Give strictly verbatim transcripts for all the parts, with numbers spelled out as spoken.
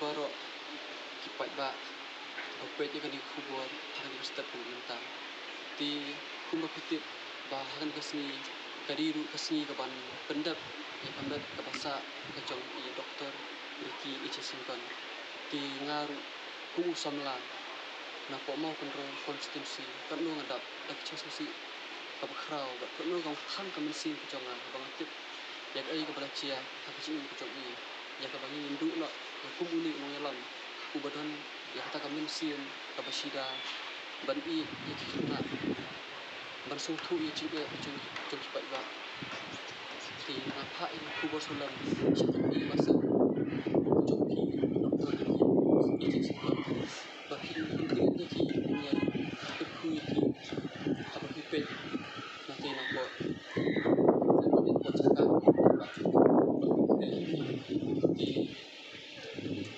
Baroh ki paidbah ba peit ïa kane ka khubor ha kane ka step ka mynta. Te kumba phi tip ba ha kane ka sngi ka dei ruh ka sngi kaban pyndep ïa ka met kaba sah ka jong i Doktor Ricky A J Syngkon. Te nga ruh kum u samla na Pohmawkynrew constituency, katno nga dap da ka jingsngewsih kaba khraw bad katno ka long tang ka mynsiem ka jong nga ba nga tip ïa kaei kaba la jia ha ka jingim ka jong i, ïa kaba ngi ngin duh noh ïa kum une u nongïalam uba don ïa kata ka mynsiem kaba shida ban ïeit ïa ki khynnah, ban sngewthuh ïa jingeh jong, jong ki paidbah. Te nga phah ïa ka khubor sngewlem sha kane ka masang jong ki Doktor Ricky A J Syngkon ba phin pyntieng ïa ki, phin ïa kyrkhu ïa ki haba phi peit na te na pdeng. Te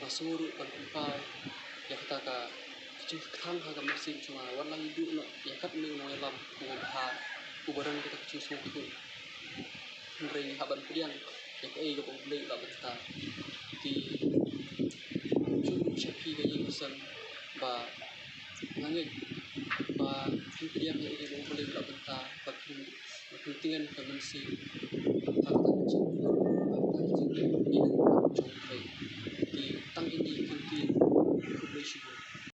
nga sngew ruh ban pynpaw ïa kata ka jingkyrkhu ha ka mynsiem jong nga, wat la ngi duh noh ïa katne u nongïalam uba bha, uba don kata ka jingsngewthuh. Hynrei hap ban pdiang ïa kaei kaba U Blei u la bynta. Te shu sha phi ka ïing ka sem ba nga ngeit ba phin pdiang ïa kaei kaba U Blei u la bynta, ba phin, ba phin tngen ka mynsiem ha kata ka jingpynlong, ha kata ka jingpynlong jong U Blei.